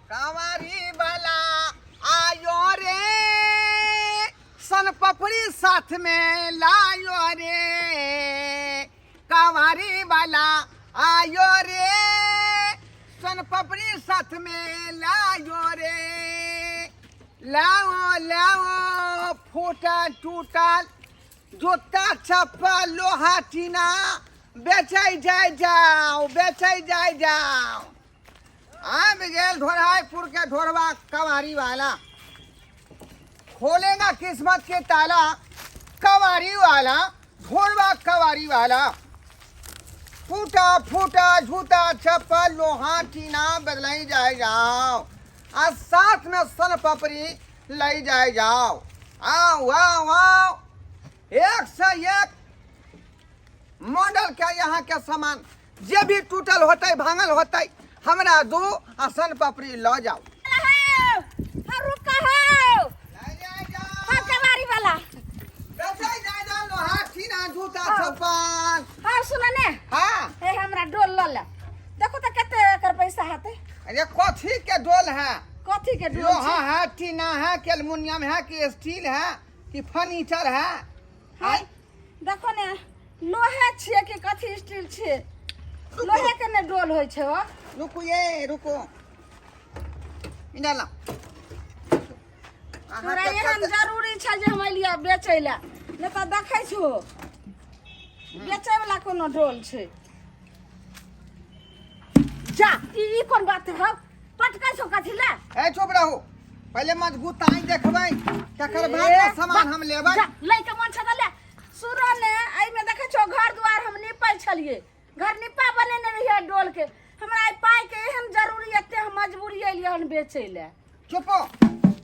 कंवारी वाला आयो रे, सन पपड़ी साथ में लायो रे। कंवारी वाला आयो रे, सन पपड़ी साथ में लायो रे। लाओ लाओ फूटल टूटल जूता चप्पल लोहा टीना बेचै जाय जाओ, बेचै जाय जाओ। आबि गेल ढोरायपुर के ढोरवा कवारी वाला, खोलेगा किस्मत के ताला कवारी वाला, ढोरवा कवारी वाला। फूटा फूटा जूता चप्पल लोहा टीना बदलाई जाए जाओ, आ साथ में सन पपड़ी लई जाए जाओ। आओ आओ आओ, एक से एक मॉडल के यहाँ के सामान जे भी टूटल होते भांगल होते हमरा दू आ सन पपड़ी ल जाओ। हाँ, रुका हो। लई जाए जाओ। हाँ, कबाड़ी वाला। बेचै जाए जाओ लोहा टीना जूता चप्पल। हाँ, सुन ने। हाँ। हे, हमरा डोल ल ले, देखो तो कते एकर पैसा हेतै। अरे कथी के डोल है? कथी के डोल लोहा छै? है, टीना है, कि एल्युमिनियम है, कि स्टील है, कि फर्नीचर है? हाँ, देखो ने, लोहे छियै कि कथी स्टील छियै? लोहे के ने डोल होइ छै ओ। रुकू ये, रुकू, इधर ला। अहाँ तोरा के एहन जरूरी छै जे हम एलियै बेचै लए, नहि तऽ देखै छो बेचै वाला कोनो डोल छै? जा, ई कोन बात है? पटकै छौ कथी लए? ए, चुप रहू, पहिले मजबूताई देखबै तकर बाद ने सामान हम लेबै। जा, लै के मन छै तऽ ले। सुनो ने, एहिमे देखै छौ घर दुआर हम निपै छलियै, घर निपा बनेने रहियै डोल के। हमरा आइ पाइ के एहन जरूरी, एते हम मजबूरी एलियै हन बेचै लए। चुपो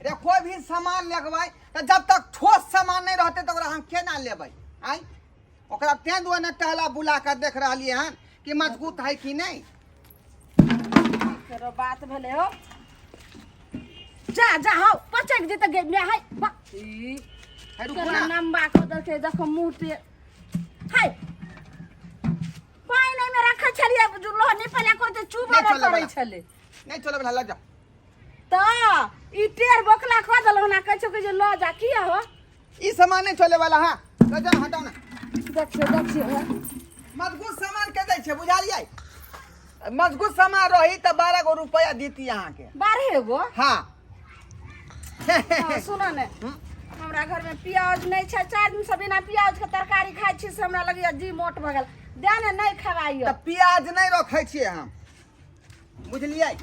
रे, कोई भी सामान लेबै तऽ जब तक ठोस सामान नहि रहतै तऽ ओकरा हम केना लेबै? आइ ओकरा तें दुआरे ने टहला बुला कऽ देख रहलियै हन कि मजबूत है कि नहि। फेरो बात भेलै हो। जा जा, हौ पचक जेतै गे my. है बा ई है, रुकू केना ना। नम्बा कऽ देलकै, देखो मुँह ते। हाय, पानि एहिमे रखै छलियै, लोह निपले कोइ तऽ चूबो नहि नहि चलै करै बला। छलै। नहि चलै बला, लऽ जाओ। तऽ ई टेढ़ बोकला कऽ देलहुँ ना, कहै छौ कि जे लऽ जा। किया हो? ई सामान नहीं चले वाला है, लऽ जाओ, हटाओ ना। देखियौ देखियौ हे। मजबूत सामान के दै छै, बुझलियै? मजबूत सामान रही तऽ 12 गो रुपया देती अहाँके। 12 गो? हाँ। हाँ, सुनो ने, हमरा घर में प्याज नहीं छै, 4 दिन से बिना प्याज के तरकारी खाइ छी से हमरा लगैया जी मोट भऽ गेल। दे ने, नहीं खवाइयो। तऽ प्याज नहीं रखै छियै हम, बुझलियै?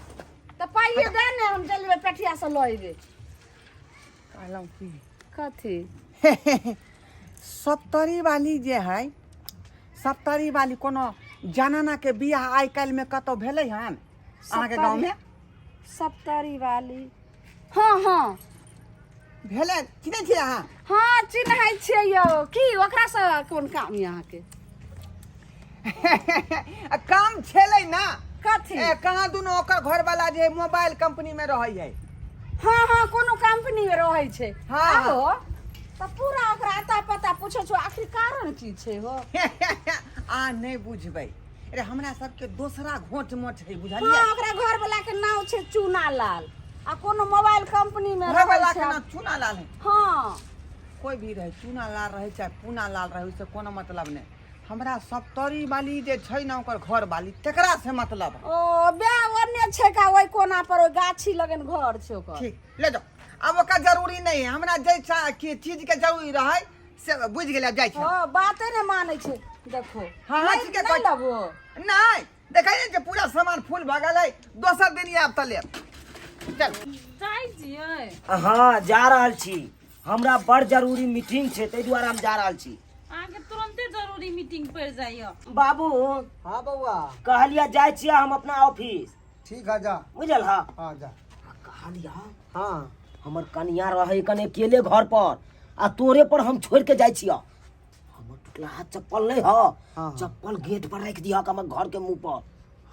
तऽ पाइए दे ने, हम चलबै पेठिया से लऽ अयबै। कहलहुँ की? कथी? सप्तरी वाली जे है, सप्तरी वाली कोनो जनाना के बियाह आइ काल्हि में कतौ भेलै हन अहाँके गाँव में? सप्तरी वाली, हाँ हाँ। भेलै? चिन्है छियै अहाँ? हाँ, चिन्है छियै यौ। की ओकरासँ कोन काम यऽ अहाँके? आ काम छेलै ना। कथी? ए, कहाँ दुनू ओकर घर वाला जे मोबाइल कंपनी में रहै है। हाँ हाँ, कोनो कंपनी में रहै छै। हाँ। आहो तऽ पूरा ओकरा अता पता पूछै छौ, आखिर कारण की छै हो? आ नहि बुझबै अरे, हमरा सबके दोसरा घोट मोट है, बुझलियै? हाँ, ओकरा घर वाला के नाम छै चूना लाल आ कोनो मोबाइल कंपनी में घर रहै वाला के छै। नाम चूना लाल है? हाँ। कोई भी रहै, चूना लाल रहै चाहे पूना लाल रहै, ओहिसँ कोनो मतलब नहि। हमरा सप्तरी वाली जे छै ने, ओकर घर वाली, तकरा से मतलब है। ओ बे ओने छै का, ओहि कोना पर ओहि गाछी लगन घर छै ओकर। ठीक, ले जाओ, आब ओकर जरूरी नहीं है हमरा। जे के चीज के जरूरी रहै से बुझि गेलै, आब जाइ छी हम। हाँ, बाते नहि मानै छै देखो। हाँ, नहीं- ठीके नहीं लेबो? नहीं, देखै नहि छै पूरा सामान फूल भऽ गेलै। दोसर दिन आयब तऽ लेब, चल। जाइ छियै? हाँ, जा रहल छी। हमरा बड़ जरूरी मीटिंग छै, ताहि दुआरे हम जा रहल छी। अहाँके तुरन्ते जरूरी मीटिंग पड़ि जाइए। बाबू। हाँ बउआ। कहलिया जाइ छियै हम अपना ऑफिस। ठीक है, जा। बुझल? हा। हाँ, जा। आ कहलिया, हाँ। हमर कनिया रहै कने अकेले घर पर आ तोरे पर हम छोड़ के जाइ छियै। हमर टुटलाहा चप्पल नहीं ह? हाँ। चप्पल गेट पर रख दिया हमर घर के मुंह पर।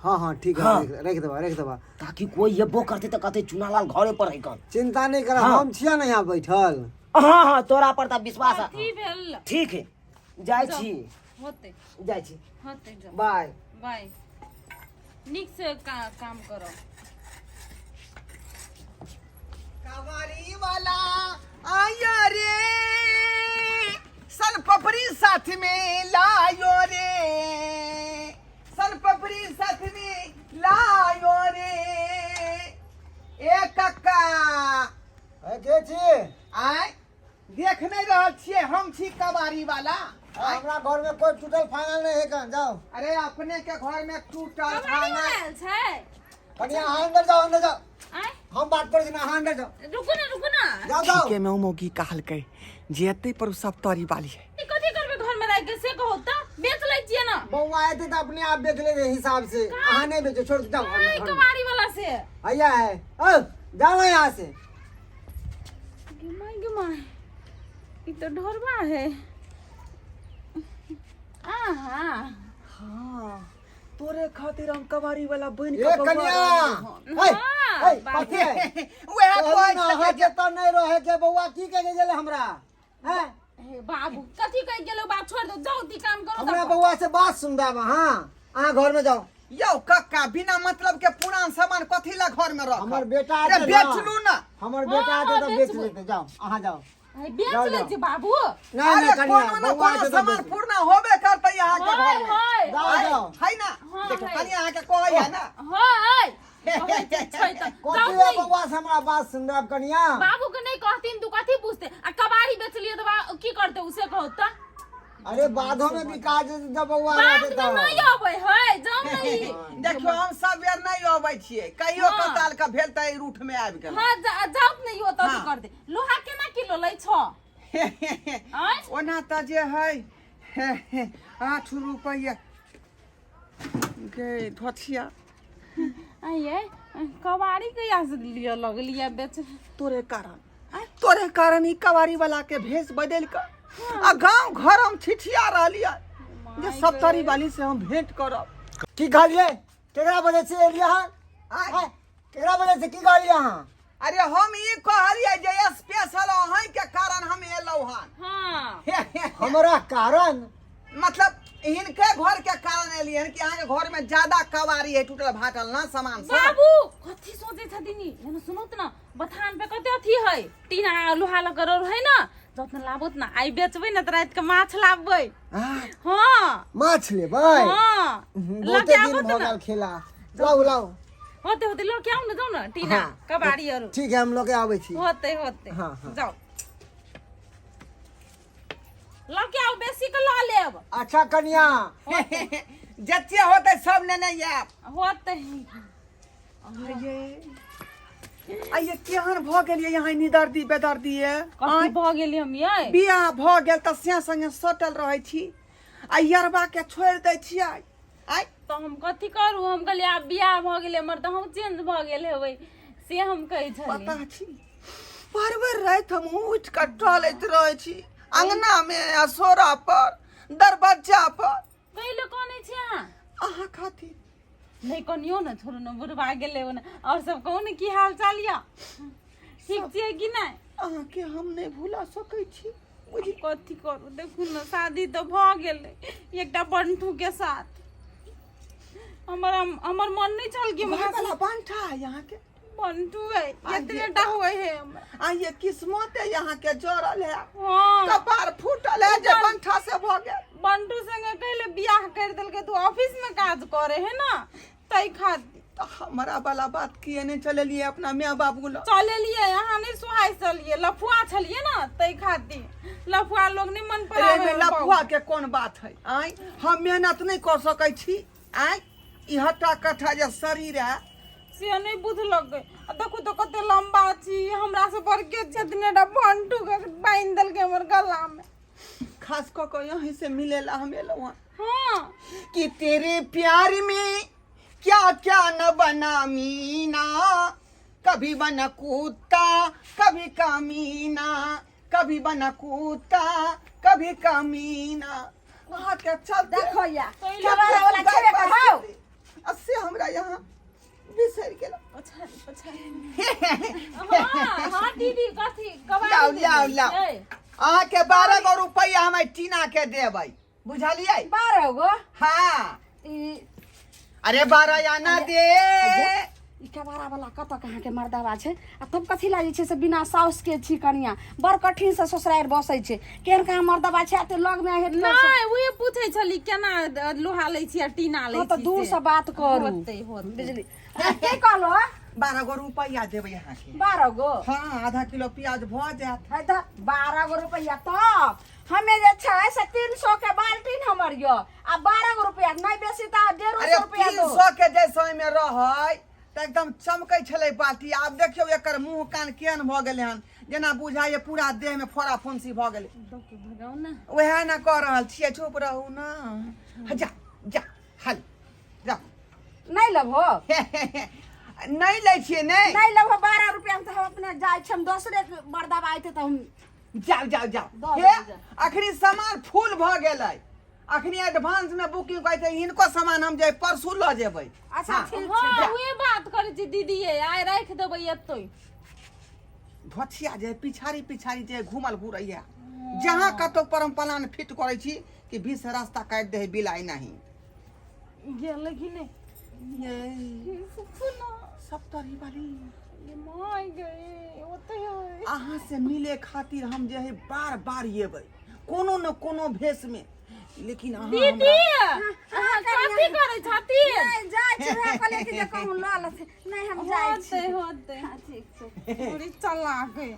हाँ हाँ, ठीक है। हाँ। रख देबा, रख देबा। ताकि कोई एबो करते तो कहते चुनालाल घरे पर है कन। चिंता नहीं कर। हाँ। हम छिया ना यहाँ बैठल। हाँ हाँ, तोरा पर तऽ विश्वास है। की भेल? ठीक है, जाइ छी। होतै। जाइ छी। होतै, जाउ। बाय। बाय, नीक से काम करब। कवारी वाला आया रे, सन पपड़ी साथ में लायो रे, सन पपड़ी साथ में लायो रे। ए कक्का। ए, के छी? आय, देख नहीं रहल छियै, हम छी कबाड़ी वाला। आय, हमरा घर में कोई टूटल फांगल नहीं है कन, जाओ। अरे अपने के घर में टूटल कबाड़ी फांगल वाला आयल छै। कनिया अहाँ अंदर जाओ, अंदर जाओ। आय। हम बात करै छी ना, अहाँ अंदर जाओ। रुकू ना, रुकू ना। जाओ जाओ। ठीके में मौगी कहलकै जे एतै पर उ सब तरी वाली है। ई कथी करबै घर में राखि के से कहू त बेच लै छियै ना। बौआ एते तऽ अपने आप बेच ले हिसाब से, अहाँ नहीं बेचो, छोड़ जाओ। आय, कबाड़ी वाला से। भैया है, ओ जाओ ना यहाँ से। गे my, गे my, ई तो ढोरबा है। आहा। हाँ, तोरे खातिर हम कबाड़ी वाला बन ए के बौआ कनिया, रहलियै हन। ए, हाँ, ए, बाबू। कथी है? उएह कहलहुँ कहै ना, छलै अहाँ जे के तऽ नहि रहे के बौआ की कह गेलै हमरा? हैं? हे बाबू, कथी कह गेलो बाप, छोड़ दो, जाओ ती काम करो। हमरा तब। बौआ से बात सुनबाब अहाँ, अहाँ घर में जाओ। यौ कक्का, बिना मतलब के पुरान सामान कथी ला घर में रखब? हमर बेटा अरे आते ना। बेचलू ना। हमर बेटा हाँ, आते हाँ, तऽ बेच बेचबै। लेते, जाओ अहाँ जाओ। हे, बेच जाओ, लै जाओ। छी बाबू। नहीं अरे नहीं कनिया, कोनो न बौआ कोनो आते तऽ सामान बेच लेते। पूर्ण होबे करतै अहाँ के होय, घर में। होय। जाओ, है जाओ। है ना? हाँ, देखो है। कनिया अहाँ के कहै है ना। होय, कहै छै तऽ कथी जाउ है नहि। बौआ से हमरा बात सुनबाब कनिया? बाबू के नहीं कहथिन तू कथी पूछते? आ कबाड़ी बेचलिए तऽ की करते उसे कहू तऽ? अरे बाधो में बिका जेतै तऽ बौआ बाद रहतै में तऽ। नहीं अबै है, जाउ नहीं। देखियो, हम सब बेर नहीं अबै छियै, कहियो हाँ। कताल के भेल तऽ एहि रूट में आबि गेल। हाँ, जाउ नहीं होता हाँ। तो कर दे। लोहा केना किलो लै छौ? आँय? ओना तऽ जे है 8 रुपैआ गे धोथिया। आइये, कबाड़ी कहिया से लिअ लगलियै बेच? तोरे कारण, तोरे कारण ई कबाड़ी वाला के भेष बदलि कऽ आ गांव घर हम छिछिया रहलियै जे सप्तरी वाली से हम भेंट करब। की कहलियै? केकरा वजह से एलियै अहाँ? आँय? आँय? केकरा वजह से की कहलियै अहाँ? अरे हम ई कहलियै जे स्पेशल अहीं के कारण हम एलहुँ हन। हाँ। हमरा कारण? मतलब हिनके घर के कारण एलियै हन कि अहाँके घर में ज्यादा कबाड़ी है, टूटल फाटल ना सामान सब। बाबू कथी सोचे छथिन ई? एना सुनत ना, बथान पे कते अथी है, टीना लोहा लकर है ना, जतन लाबत ना आई बेचबै ना तऽ रात के माछ लाबबै। हाँ। माछ लेबै? हाँ। बहुते लऽ के दिन आबत भऽ ना। गेल खेला। लाउ लाउ। होते होते लऽ के आउ ना, जाउ ना टीना हाँ। कबाड़ी आरू। ठीक है, हम लऽ के आबै छी। होते होते। हाँ, हाँ। जाउ लऽ के आउ, बेसी के लऽ लेब। अच्छा कनिया। जते होते सब नेने आयब। होते। आइये केहन भऽ गेलियै यहाँ निदर्दी बेदर्दी ये? कथी भऽ गेलियै हम यै? बियाह भऽ गेल तऽ से संगे सटल रहै छी आ यरबा के छोड़ि दै छियै। आइ तऽ हम कथी करू? हम कहलियै आब बियाह भऽ गेलै हमर तऽ हम चेंज भऽ गेल हेबै, से हम कहै छलियै। पता छी, भरि भरि राति हम उठि कऽ टहलैत रहै छी अंगना मे, असोरा पर, दरबज्जा पर। कैले कनै छी अहाँ? अहाँ खातिर। नहि कनियो ने, छोड़ू ने, बुढ़बा गेलै ओने। आओर सब कहू ने, की हाल चाल यऽ? ठीक छियै कि नहि? अहाँके हम नहि भुला सकै छी, बुझी। कथी करू, देखू ने, शादी तऽ भऽ गेलै एकटा बंठू के साथ। हमर हमर मन नहि छल कि घर वाला बंठा है अहाँके? बंठू है, एतने टा होय है हमरा। आ ये किस्मत है अहाँके जड़ल है। हाँ। कपार फूटल है जे बंठा से भऽ गेल। बंटू संगे कहले बियाह कर देलकै, तू ऑफिस में काज करे है ना, तै खातिर। तऽ हमरा वाला बात किए नहि चलेलियै अपना माय बाबू लग? चलेलियै, अहाँ नहि सुहाइ छलियै, लफुआ छलियै ना, तै खातिर। लफुआ लोग नहि मन पर अरे आबै एहिमे है। लफुआ के कोन बात है? आँय, हम मेहनत नहि कऽ सकै छी? आँय, ई हट्टा कट्ठा जे शरीर है से नहि बुझलक। आ देखू तऽ कते लम्बा छी, हमरा से बड़के छथिन, एकटा बंटू के बान्हि देलकै हमर गला में। खास कऽ कऽ यहीं से मिलेला हम एलहुँ हँ। हाँ। कि तेरे प्यार में क्या क्या न बना मीना, कभी बना कुत्ता कभी कमीना, कभी बना कुत्ता कभी कमीना। अहाँ के चलते देखो या पहिले कबाड़ा वाला छेबे करहौ। आ से हमरा यहाँ बिसरि गेल। पछाड़ि पछाड़ि। हाँ हाँ दीदी, कथी कबाड़ी लाउ, देबै लाउ, लाउ। छियै? अहाँके 12 गो रुपैआ हम टीना के देबै, बुझलियै? 12 गो? हाँ। ई अरे 12 आना दे। ई कबाड़ा वाला कतऽ अहाँके मर्दाबा छै आ तब कथी लए जे छै से बिना साउस के छी कनिया बड़ कठिन से ससुरारि बसै छै केहन कहाँ मर्दाबा छै एते लग मे हेत नहि उहे पूछै छली केना लोहा लै छी आ टीना लै हँ छी तऽ दूर से बात करू होतै होतै बुझली आ, की कहलो 12 गो रुपैआ देबै अहाँके। 12 गो? हँ, आधा किलो प्याज भऽ जायत। है तऽ 12 गो रुपैआ तऽ हमे जे छै से 300 के बाल्टीन हमर यऽ आ 12 गो रुपैआ नहि बेसी तऽ डेढ़ो अरे सौ रुपैआ तीन दो। सौ के जे समय मे रहै तऽ एकदम चमकै छलै बाटी। आब देखियौ एकर मुंह कान केहन भऽ गेलै हन, जेना बुझाइए पूरा देह में फोड़ा फुंसी भऽ गेलै। भगाउ ने। वएह ने कह रहल छियै, चुप रहू ने। हँ, जा जा हल जा। नहि लेबहो? नहि लै छियै, नहि। नहि लेबहो 12 रुपैआ तऽ हम अपने जाइ छी, हम दोसरे मर्दाबा अयतै तऽ हम जाउ जाउ जाउ। दऽ हे देबै, जाउ। अखनी सामान फुल भऽ गेलै, अखनी एडवांस में बुकिंग करै छै। हिनको सामान हम जे परसू लऽ जेबै। अच्छा। हाँ। ठीक छै। हँ, उहे बात करै छी दीदी, आइ राखि देबै एतै। धोछिया जे पिछाड़ी पिछाड़ी जे घूमल घुरैया, जहाँ कतौ पर हम प्लान फिट करै छी कि बीच से रास्ता काटि दे है बिलाई नहीं। गेलै कि नहि? ये सुनू। सब तरी वाली। ये my गए ओतै है। अहाँ से मिले खातिर हम जे है बार बार एबै कोनो न कोनो भेष में, लेकिन अहाँ दीदी हमरा अहाँ कथी करै छथिन? नहि जाइ छी, वएह कहलियै कि जे कहूँ लऽ लेथिन। नहि, हम जाइ छी। होतै होतै। हँ, ठीक छै। पूरी चलाक है,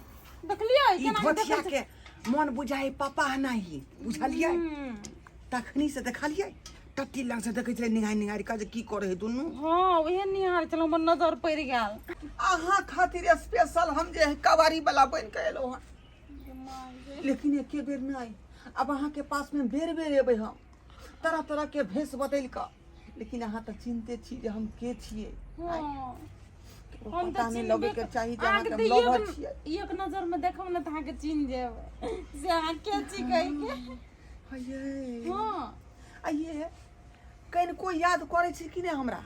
देखलियै ई केना धोतिया देखै के मन बुझाइ पापा नहीं, बुझलियै? तखनी से देखलियै टट्टी लग से देखै छलै निहारि निहारि कऽ जे की करै है दुनू। हँ, उहे निहार छलहुँ, हमर नजर पड़ि गेल। अहाँ खातिर स्पेशल हम जे है कबाड़ी वाला बनि के एलहुँ हँ, लेकिन एके बेर नहि, अब अहाँके पास में बेर बेर एबै हम तरह तरह के भेष बदलि कऽ। लेकिन अहाँ तऽ चिन्हते छी जे हम के छियै। हँ, केकरो हम पता तऽ नहि चिन्हबे लगैके चाही जे अहाँके अहाँके हम तऽ लवर एक छियै। एक नजर में देखब ने तऽ अहाँके चिन्ह जेबै से अहाँ के छी कहिके। हये। हँ। आइये कनिको याद करै छी कि नहि हमरा?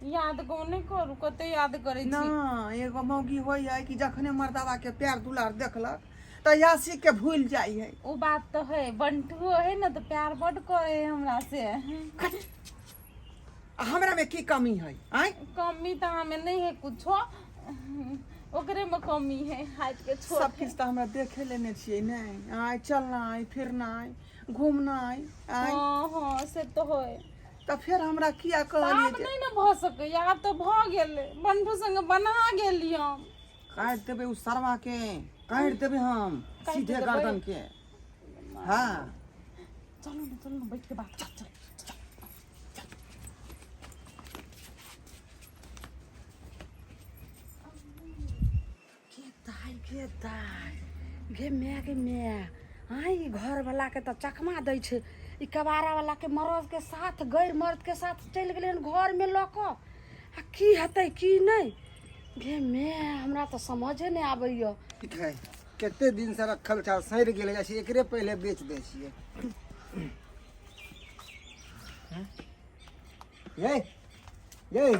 याद को नहि करू, कते याद करै छी। ना, एगो मौगी होइ है कि जखने मर्दाबा के प्यार दुलार देखलक तऽ इएह सीख के भूलि जाइ है। ओ बात तऽ है, बंटुओ है ने तऽ प्यार बड करे है हमरा से। आ हमरा में की कमी है आँय? कमी तऽ अहाँ में नहीं है कुछो, ओकरे में कमी है, हाथ के छोट। सब किछु तऽ हमरा देखे लेने छियै नहि? आँय, चलनाइ फिरनाइ घूमनाइ, आँय? हँ हँ, से तऽ है। तऽ फेर हमरा किया कहलियै आब जे नहि ने भऽ सकैया, आब तऽ भऽ गेलै, बंटू संगे बना गेली हम। काटि देबै ओ सरवा के, काटि देबै हम। काटि सीधे देबै? गर्दन के। हँ। चलू ने, चलू ने, बैठ के बात कर, चल। गे दाइ, गे दाइ, गे माय, गे माय, आँय, ई घरवला के तऽ चकमा दै छै। ई कबाड़ा वाला के मरद के साथ, गैर मर्द के साथ चलि गेलै हन घरमे लऽ कऽ। आ की हेतै की नहि, गे माय, हमरा तऽ समझे नहि आबैया। ठीक है, कते दिन से रखल छल, सड़ि गेलै, जाइ छी एकरे पहिले बेच दै छियै। ये ये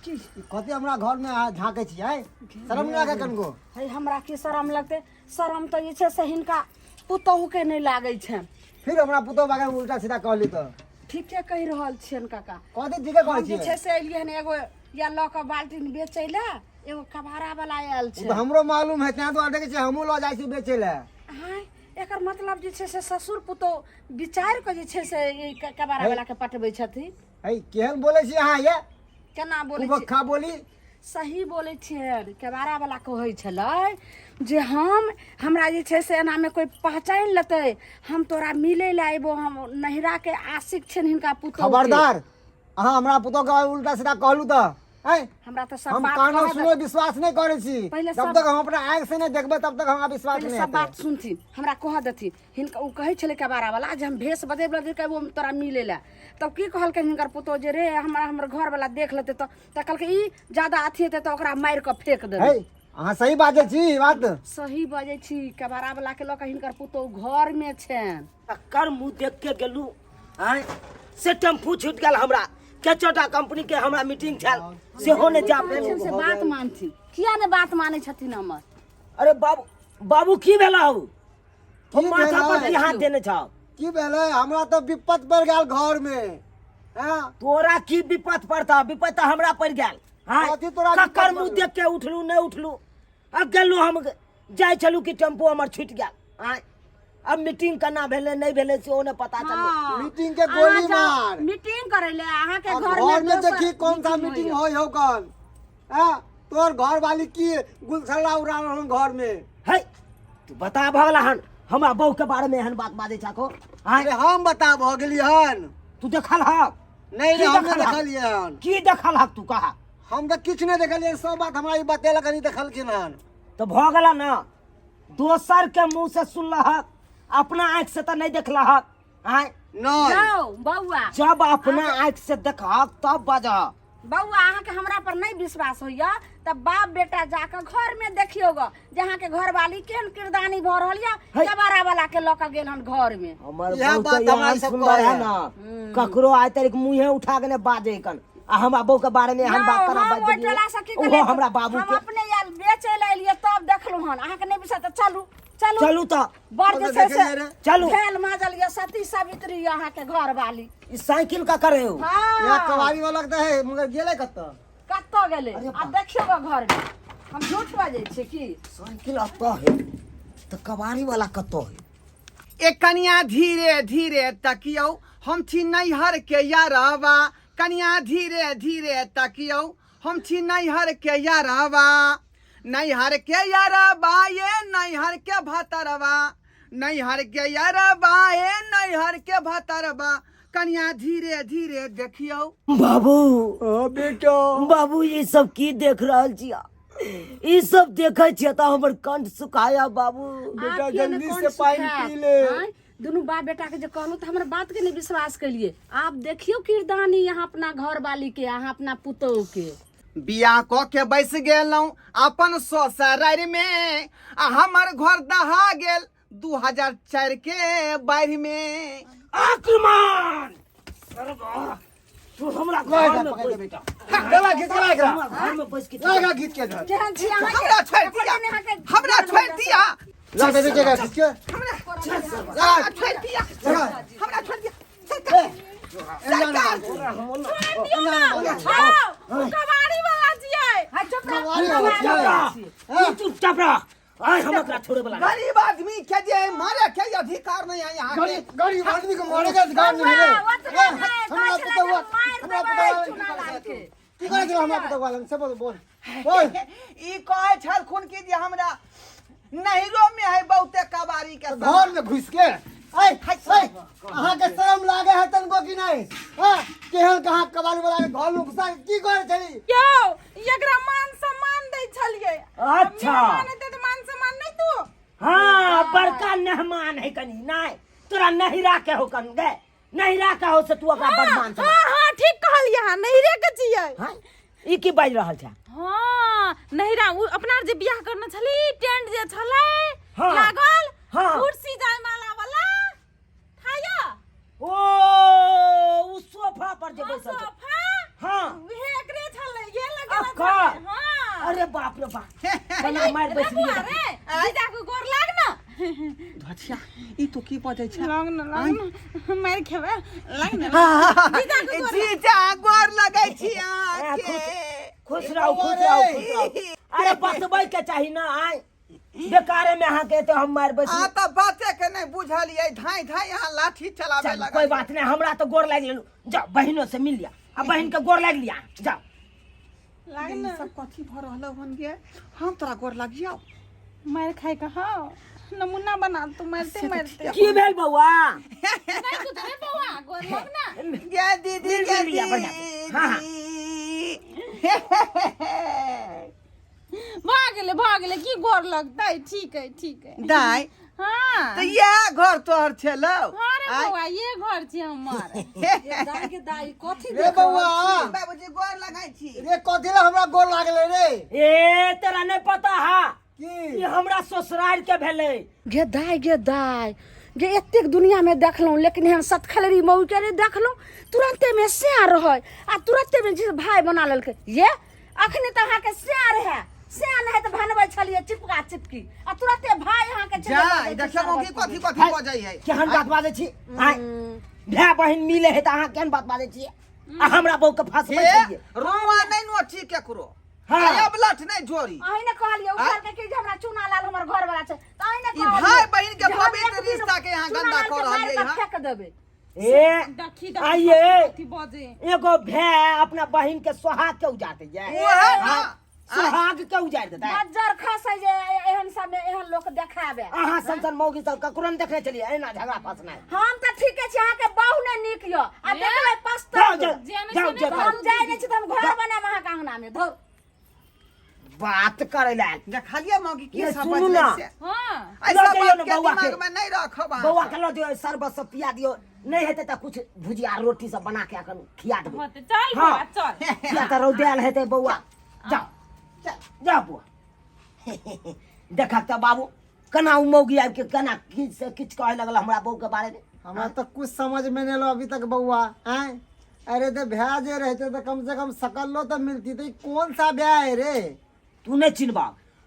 की? ई कथी हमरा घर में अहाँ झाँकै छियै? शरम नहि लागै कनको? है, हमरा की शरम लगतै? शरम तऽ जे छै से हिनका पुतोहुके नहि लागै छनि। फिर हमरा पुतोह बारे में उल्टा सीधा कहली तऽ? ठीके कहि रहल छियनि काका। कथी ठीके कहै हम जे छियै? छै से एलियै हन एगो या लऽ कऽ बाल्टीन बेचै लए, एगो कबाड़ा वाला आयल ओ छै। तऽ हमरो मालूम है, तें दुआरे देखै छियै हमहूँ लऽ जाइ छी बेचै लए। आँय, एकर मतलब जे छै से ससुर पुतोह विचारि कऽ जे छै से ई कबाड़ा वाला के पटबै छथिन। है, केहन बोलै छी अहाँ ये? केना बोलै छी? कुबक्खा बोली। सही बोलै छियै। केबाड़ा वाला कहै छलै जे हम हमरा जे छै से एनामे कोइ पहचानि लेतै, हम तोरा मिलै लए अयबो। हम नैहराके आशिक छियनि हिनका पुतोह। खबरदार, अहाँ हमरा पुतोह के उल्टा सीधा कहलू तऽ आँय, हमरा तऽ सब हम बात कानो कहऽ सुनो विश्वास नहि करै छी। पहिले जब सब- तक हम अपना आँखि से नहि देखबै तब तक हमरा विश्वास पहिले नहि सब हेतै। बात सुनथिन, हमरा कह देथिन। हिनका ओ कहै छलै कबाड़ा वाला जे हम भेष बदलि बदलि कऽ अयबो तोरा मिलै लए। तब की कहलकै हिनकर पुतोह जे रे हमरा हमर घरवला देख लेतै तऽ कहलकै ई ज्यादा अथी हेतै तऽ ओकरा मारि कऽ फेक देबै। है, अहाँ सही बाजै छी ई बात? सही बजै छी। कबाड़ा वाला के लऽ कऽ हिनकर पुतोह घरमे छनि। तकर मुँह देख के गेलू आँय, से टेम्पू छूटि गेल हमरा। केचोटा कंपनी के हमरा मीटिंग छल, सेहो नहि जा कहै पेलहुँ। छियनि से बात मानथिन, किया नहि बात मानै छथिन हमर? अरे बाबू, बाबू, की भेला हौ? की माथा पर भेलै? की हाथ देने छौ? की भेलै? हमरा तऽ विपत पड़ि गेल घर में। हाँ? तोरा की विपत पड़ता? विपत तऽ हमरा पड़ि गेल। हाँ कथी तोरा ककर दिक्कत मुँह देख के उठलू नहीं उठलू आ गेलू हम जाइ छलू कि टेम्पू हमर छूटि गेल आँय अब मीटिंग केना भेलै नहि भेलै सेहो नहि पता चललै मीटिंग के गोली मार। मीटिंग करे ले अहाँ के आ घर घर में दोसर देखी कौन सा मीटिंग होइया। होई हो कल हाँ तोर घर वाली की गुलछर्रा उड़ा रहल घर में है तू बता भऽ गेला हन हमरा बहू के बारे में एहन बात बाजै छको आँय अरे हम बता भऽ गेली हन तू देखल हक नहीं की रे हम नहीं देखल हक? देखलियै हन की देखल हक तू कहा हम तऽ किछु नहि देखलियै सब बात हमरा ई बतेलक हन ई देखलखिन हन तऽ भऽ गेला ना दोसर के मुंह से सुनलहक अपना आँखि से तऽ नहि देखलहक आँय नहीं जाओ बौआ जब अपना आँखि से देखहक तब बजह बौआ अहाँके हमरा पर नहीं विश्वास होइया तब बाप बेटा जाके घर में देखियो ग जे अहाँके घर वाली केहन किरदानी भऽ रहल या है। केबाड़ा वाला के लऽ के गेल हन घर में हमर इएह बहू बात तऽ हमरा एहन सब सुंदर कहै है है। ना ककरो आइ तक मुँहे उठा के ने बाजे कन आ हमरा बहू के बारे में एहन बात यौ, करा हम बाजि ओहि देलियै टोला से की ओहो केलियै? हमरा बाबू हम के अपने आयल बेचै लए एलियै तब देखलहुँ हन अहाँके नहि विश्वास तऽ चलू चलू चलू तऽ बड़ जे छै से चलू। भेल माजल यऽ सती सावित्री यऽ अहाँके घर वाली ई साइकिल का करे हो हाँ यहाँ कबाड़ी वाला के तऽ है मगर गेलै कतऽ कतऽ गेलै आ देखियौ गऽ घर में हम झूठ बाजै छी की साइकिल अतऽ है तऽ कबाड़ी वाला कतऽ है ए कनिया धीरे धीरे तकियौ हम छी नैहर के यारवा कनिया धीरे धीरे तकियौ हम छी नैहर के यारवा नैहर के यारवा ये नैहर के भतरवा नैहर के यारवा ये नैहर के भतरवा कनिया धीरे धीरे देखियौ बाबू ओ बेटा बाबू ई सब की देख रहल छिया ई सब देखे छियै तऽ हमर कंठ सुखाया बाबू बेटा, आब किया ने जल्दी कोन से पानि सुखायत? पी ले। आँय? दुनू बाप बेटा के जे कहलहुँ तऽ हमर बात के नहि विश्वास केलिए आब देखियौ किरदानी यहाँ अपना घर वाली के अहाँ अपना पुतोह के बियाह कऽ के बैस गेलहुँ अपन ससुरारि मे आ हमर घर दहा गेल 2004 के बाढ़ि मे आक्रमण सरबा तू हमरा घर में बैस बेटा चला घीच के एकरा हमरा घर में बैस के लगा घीच के धर केहन छी अहाँ हमरा छोड़ि दिया हमरा छोड़ि दिया लगा दे के घीच के हमरा छोड़ि दिया लगा हमरा छोड़ि दिया सरकार सरकार कबाड़ी वाला छियै कबाड़ी वाला छियै। तू चुपचाप रह आय हम एकरा छोड़े वाला नहीं। गरीब आदमी के जे मारे के अधिकार नहीं है यहाँ के गरीब गरीब आदमी को मारे के अधिकार नहीं है रे। ए, हमरा पुतहुआ हमरा पुतहुआ की करै छलै हमरा पुतहुआ लग से बोल बोल बोल ई कहै छलखुन कि जे हमरा नैहरो में है बहुते कबाड़ी के सामान। घर में घुस के ऐ ऐ अहाँ के शर्म लागे है तनको कि नहीं हां केहन कहाँ कबाड़ी वाला के घर में घुसा के की करै छली यौ एकरा मान सम्मान दै छलियै अच्छा। मेहमान हेतै तऽ मान सम्मान नहि तू हाँ बड़का मेहमान है कनी नहीं तोरा नहिरा के हो कन गे नहिरा के हो से तू ओकरा बड़ मान हाँ हाँ ठीक कहलियै अहाँ नैहरे के छियै हाँ ई की बाजि रहल छै हाँ नैहरा उ अपना जे बियाह करने छली टेंट जे छलै हाँ। लागल हाँ। कुर्सी जायमाला वाला थाया ओ उ सोफा पर जे हाँ, बैसल छै सोफा हाँ। उहे एकरे छलै ये लगेला अक्का। छलै हाँ अरे बाप रे बाप कना मारि रे बैसली बुआ रे जीजा के गोर लाग ना धचिया ई तो की बजै छै लाग ना लाग ना मारि खेबै लाग ना जीजा के गोर जीजा गोर लगै छी ए, अहाँके खुश रहू खुश रहू खुश रहू अरे बतबै के चाही ना आय बेकारे में अहाँ के तो हम मारि अहाँ बैसली तऽ बाते के नहि बुझलियै धाँइ धाँइ अहाँ लाठी चलाबे चल लगलियै कोई बात नहीं हमरा तो गोर लागि लेलू जाओ बहिनों से मिल लिया आ बहिन के गोर लागि लिया जाओ लाग ई ना सब कथी भऽ रहल हन गे हम तोरा गोर लागियौ मारि खाइ के हौ नमूना बना तू मारते मारते की भेल बौआ नहीं कुछ रे बौआ गोर लग ना गे दीदी मिल गे लिया बढ़िया से। हाँ, हाँ। दीदी भऽ गेलै भऽ गेलै की गोर लगतै ठीक है ठीक है दाइ हाँ तऽ इएह घर तोहर छलौ हाँ रे बौआ ये घर छी हमर दाई के दाई कथी रे बौआ बाबूजी गोर लगै छी रे कथी ला हमरा गोर लागलै रे ए तोरा नहीं पता हा की ई हमरा ससुराल के भेलै गे दाई गे दाई गे एतेक दुनिया में देखलहुँ लेकिन एहन सतखलरी मऊ के नहि देखलहुँ तुरंते में सैं रहै आ तुरंते में जे भाय बना लेलकै ये अखनी तऽ अहाँके सैं रहै सैं नहि तऽ भनबै छलियै चिपका चिपकी आ तुरंते भाय अहाँके चलि जा अबै छै देखियौ मौगी शरबत कथी पीबै। कथी बजै है केहन बात बाजै छी आँय भाय बहिन मिले है तऽ अहाँ केहन बात बाजै छी आ हमरा बहू के फंसबै हे छियै रोआ नहि नोची केकरो हाँ। आ अब लठ नहीं जोड़ी अहीं ने कहलियै, उ कहलकै कि जे हमरा चूना लाल हमर घर वाला छै, तऽ अहीं ने ई कहलियै भाय बहिन के जे हम पवित्र एक दिन रिश्ता के यहाँ चूना गंदा लाल के कऽ मारि रहलियै कऽ हँ। फेक देबै। ए देखी देखी आइए कथी बजे एगो भाय अपना बहिन के सोहाग के उजाड़ दैया ओहे ना सोहाग के उजाड़ देतै बज्जर खसै जे एहन सब में एहन लोक देखाबे। अहाँ सन सन मौगी सब ककरो ने देखने छलियै एना झगड़ा फसनाइ। हम तऽ ठीके छी, अहाँके बहु ने नीक यऽ आ ए? देखबै जाओ पछताबै। जाओ जे नहि जाओ से जाओ नहि हम जाइ नहि छी तऽ हम घर बनायब अहाँके अंगना में धौ। बात करे ला आयल। देखलियै मौगी की ये सब सुनू बजलै ना। से हाँ एहि लऽ सब जइयौ बात ने के बौआ के। दिमाग में नहीं रखब अहाँ बौआ सब। के लऽ दियौ शरबत सब पिया दियौ नहीं हेतै तऽ कुछ भुजिया रोटी सब बना के अखन खिया देबै। होते चल हाँ। बौआ चल किया तऽ रौदायल हेतै बौआ जाओ जाओ बौआ देखक तऽ बाबू केना ओ मौगी आबि के केना किछु से किछु कहै लगल हमरा बहू के बारे में। हमरा तो कुछ समझ में नहीं लो अभी तक बउआ आए। अरे तो भैया जे रहते तो कम से कम सकल लो तो मिलती तो कौन सा ब्याह है रे। तू नहीं चिन्हबा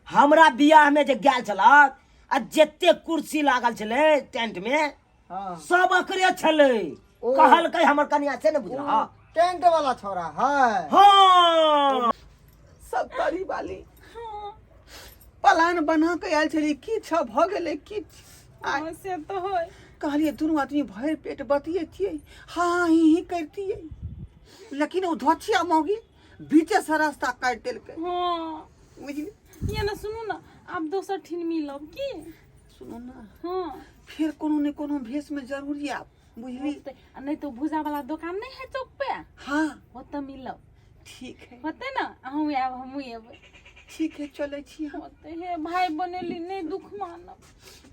हमरा बियाह में जे गेल छलक आ जते कुर्सी लागल छलै टेंट में हाँ। सब अकरे छलै। ओ। कहलकै हमर कनिया से ने बुझल। ओ, टेंट वाला छोरा है। हाँ। सब तरी वाली प्लान बना के आयल छली किछु भऽ गेलै किछु। हाँ, से तो होय। कहलियै दुनू आदमी भरि पेट बतियैतियै, हाँ ही ही करतियै, लेकिन ओ धोछिया मौगी बीचे से रास्ता काटि देलकै। हाँ। बुझली? ये ना सुनू ना आब दोसर ठिन मिलब की? सुनू ना हाँ। फिर कोनो ने कोनो भेष में जरूर आब बुझली? होतै। आ नहीं तो भूजा वाला दुकान नहीं है चौक पे? हाँ। ओतऽ मिलब। ठीक है। होतै ना अहूँ आयब हमहूँ एबै। ठीक है चलै छी हम। होतै हे भाई बनेली नहीं दुख मानब।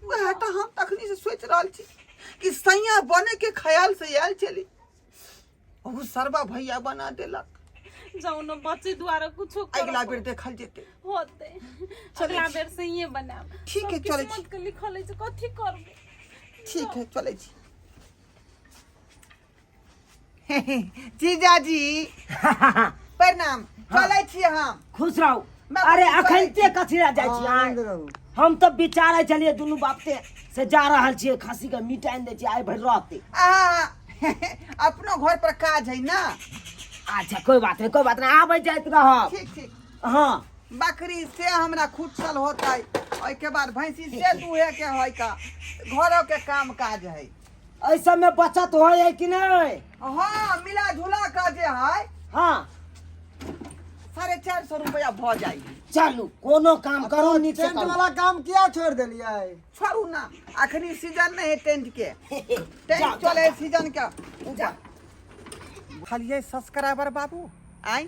वएह तऽ हम तखनी से सोचि रहल छी कि सैया बने के ख्याल से आयल छली, ओ सरबा भैया बना देलक। जाउ न बचे दुआरे कुछो करऽ अगिला बेर पड़त। देखल जेतै। होतै। चलै अगिला छी। बेर से ये बनायब। ठीक है, सब चलै छी। किस्मत के लिखल अछि कथी करबै। ठीक है चलै छी। जीजाजी प्रणाम। चलै छी हम। खुश रहू। मैं अरे चलै अखन छी। ते कथी लए जाइ छी अहाँ? आनंद रहू। हम तऽ विचारै छलियै दुनू बाप ते से जा रहल छियै खस्सी के मीट आनि दै छियै आइ भरि रहतै। आहा, अपनो घर पर काज है ना। अच्छा कोई बात नहीं कोई बात नहीं आबै जाइत रहब। ठीक ठीक। हाँ। बकरी से हमरा खुटसल होतै, ओहिके बाद भैंसी से दूहे के है का घरों के काम काज है। एहि सब में बचत होइ है कि नहीं? हाँ मिला जुला का जे है। हाँ। 450 रुपया भ जाई। चलू कोनो काम करू नीक से टेंट करू। वाला काम किया छोड़ देलियै? छोड़ू ना अखनी सीजन नहीं है टेंट के। टेंट जाओ, चले जाओ। सीजन के ऊपर। खालिए सब्सक्राइबर बाबू आई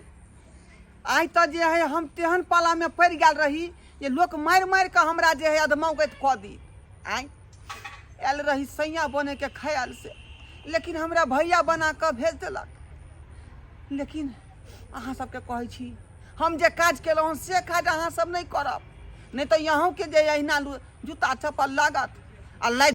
आई तो जे है हम तेहन पाला में पड़ गेल रही जे लोक मारि मारि के हमरा जे है अधमौगैत कऽ दी। आई आयल रही सैया बने के ख्याल से, लेकिन हमरा भैया बना कऽ भेज देलक। लेकिन अहाँ सबके कहै छी हम जे काज केलहुँ से काज अहाँ सब नहि करब, नहि तऽ अहूँके जे अहिना जूता चप्पल लागत आ लाइ